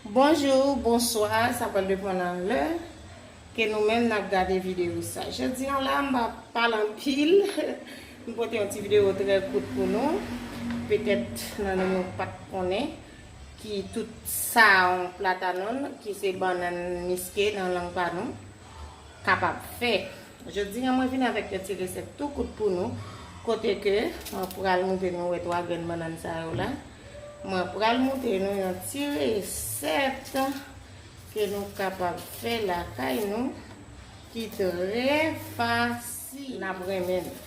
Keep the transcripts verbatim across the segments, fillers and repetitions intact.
Bonjou, bonswa, sa pral depann nan lè ke nou menm n ap gade videyo sa. Jodi an la, m pa pale anpil. M pote yon ti videyo trè kout pou nou. Petèt nan nou, nou pa t konnen ki tout sa yon platanon, ki se bannann miske nan lang pa nou, kapab fè. Jodi an, mwen vin avèk yon ti resèt tou kout pou nou, kote ke mwen pral montre nou, wè twa grenn bannann sa yo la. Mwen pral montre nou yon ti resèt ke nou kapab fè lakay nou, ki trè fasil. N ap renmen l.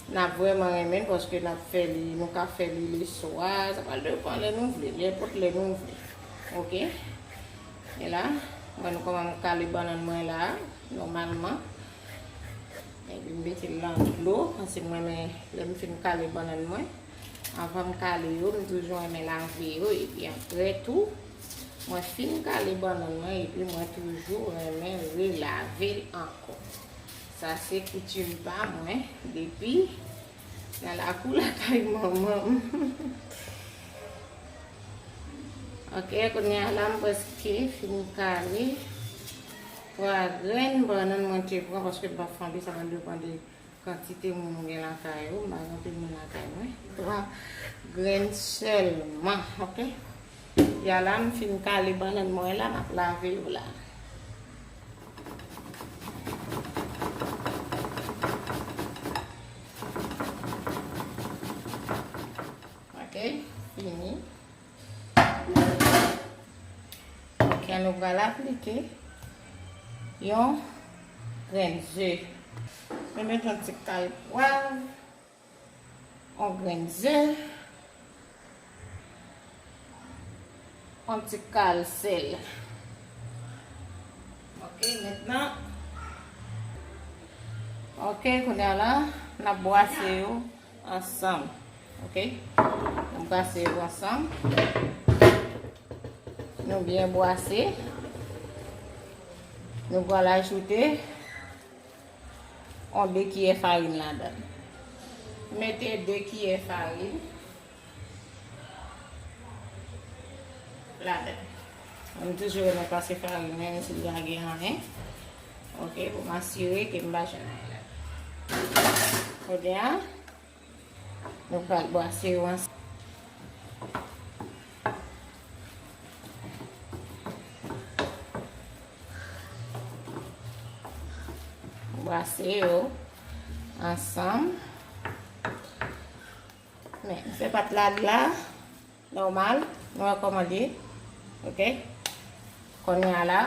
N ap vrèman renmen l paske n ap fè li, nou ka fè li leswa, sa pral depann lè nou vle, nenpòt lè nou vle. Oke? E la, mwen nou kòman m kale bannann mwen la, nòmalman. Epi m mete l nan dlo, paske mwen renmen lè m fin kale bannann mwen. Anvan m kale yo, m toujou renmen lave yo, epi apre tou, mwen fin kale bannann mwen, epi mwen toujou renmen relave l ankò. Sa se koutim pa mwen, depi nan lakou lakay manman m. Ok, kounye a la, m prèske fin kale twa grenn bannann mwen te pran, paske m pa fanbe, sa pral depann de kantite moun ou gen lakay ou. M pa gen anpil moun lakay mwen. Twa grenn sèlman, ok? Ya la, m fin kale bannann mwen la, m ap lave yo la. Ok, fini. Ok, nou pral aplike yon grenn ze. Nou met yon ti kal pwav, yon grenn ze, yon ti kal sèl. Ok, mentnan. Ok, kounye a la, n ap bwase yo ansanm. Ok? Nou bwase yo ansanm. Nou byen bwase. Nou pral ajoute yon de kiyè farin ladan l. Mete de kiyè farin ladan l. Mwen, m toujou renmen pase farin, menm si l pa gen anyen. Ok, pou m asire ke m pa jwenn anyen ladan l. Kounye a, nou pral bwase yo ansanm. Bwase yo ansanm. Men, m fè pat la, la, nòmal. Nou wè kòman l ye. Ok? Kounye a la,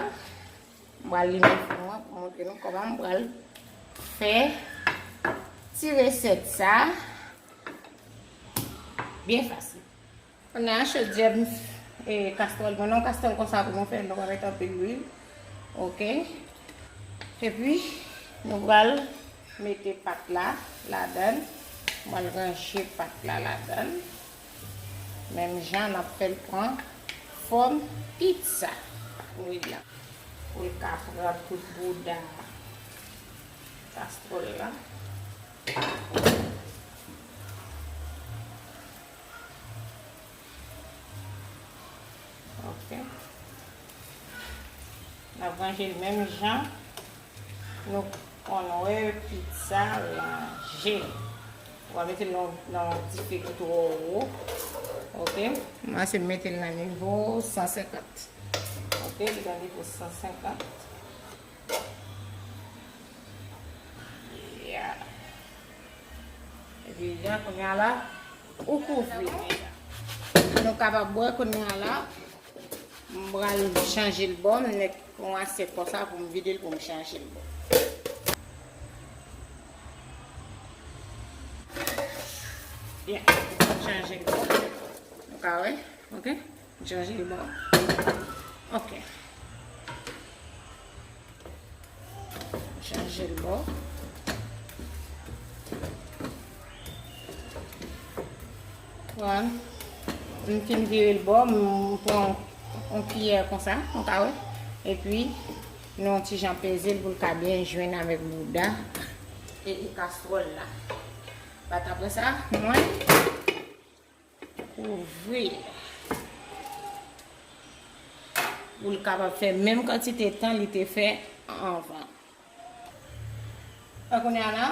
m pral limen fou mwen pou montre nou kòman m pral fè ti resèt sa. Byen fasil. Kounye a, chodyè m, e, kastwòl mwen, non, kastwòl konsa pou nou fè, nou pa met anpil lwil. Ok. Epi, nou pral mete pat la ladan l. M pral ranje pat la ladan l. Menm jan n ap fè l pran fòm pizza. Wi la. Pou l ka pran tout bouda kastwòl la. Ok. N ap ranje l menm jan nou konn wè pizza ranje. Ou pa mete l nan, nan dife ki twò wo. Ok. M ap mete l nan nivo san senkant. Ok, li nan nivo san senkant. Yeah. Epi, jan kounye a la, ou kouvri. Nou kapab bwè kounye a la. M pral chanje l bò, m met yon asyèt konsa pou m vide l, pou m chanje l bò. Yeah, m chanje l bò. Nou ka wè, ok? M chanje l bò. Ok. Chanje l bò. Voilà. M fin vire l bò, m pran yon kiyè konsa, nou ka wè. Epi, nou yon ti jan peze l pou l ka byen jwenn avèk bouda e, e kastwòl la. Bat apre sa, mwen kouvri l. pou l kapab fè menm kantite tan li te fè anvan. Kounye a la,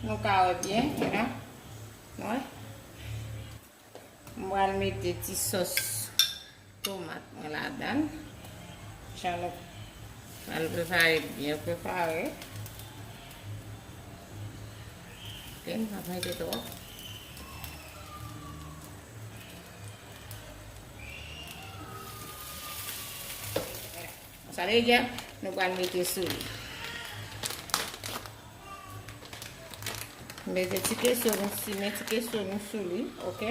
nou ka wè byen, la. Nou wè? M pral mete ti sòs tomat mwen ladan. Jan nou pral prepare, byen prepare. Ok, m pa mete twòp. Sa vle di, nou pral mete sou li. Mete ti keso nou, simen ti keso nou sou li, ok?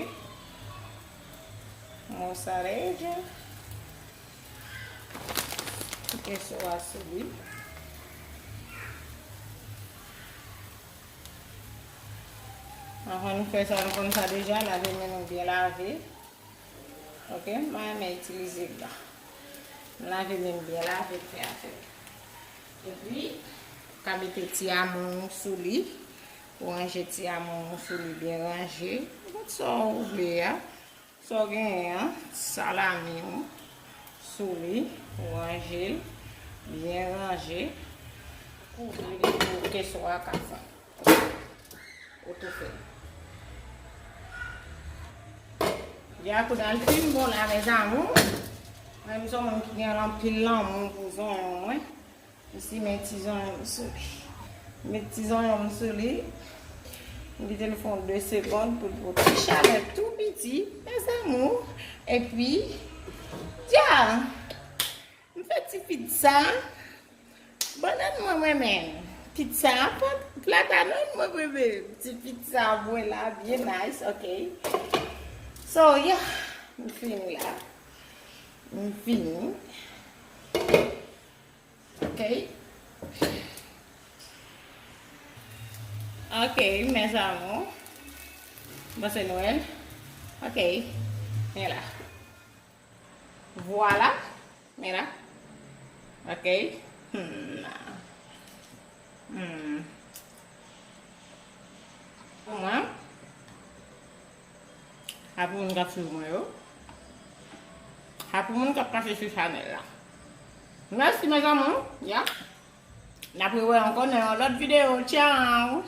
Mozzarella. Ti keso a sou li. Anvan nou fè sa, nou konn sa deja, lave men nou byen lave. Ok, m pa renmen itilize gla. M lave men m byen lave, fè afè. Epi, ou ka mete ti amon ou sou li. Ou ranje ti amon ou sou li, byen ranje. Nenpòt sa ou vle a. Sa w genyen an, salami ou sou li, ou ranje l, byen ranje. Kouvri li pou keso a ka fonn. Ou toufe l. Vyakout al fin bon la, mes amours. Mwen, m se yon moun ki gen anpil lanmou pou zonyon mwen. M simen ti zonyon m sou li. M met ti zonyon m sou li. M kite l fè yon de segonn pou l pran ti chalè tou piti, mes amours. Epi, ya! M fè ti pizza. Bannann mwen, mwen menm. Pizza, pa platanon mwen, mwen menm. Ti pizza mwen la, byen nice, ok. So, yeah, m fini la. M fini. Ok. Ok, mes amours. Bon, se Nwèl. Ok. Men la. Vwala. Men la. Ok. Hmm. Hmm. Pou mwen, a pou moun k ap swiv mwen yo, a pou moun k ap pase sou chanèl la. Mèsi, mes amours. Ya. N ap rewè ankò nan yon lòt videyo. Tchao!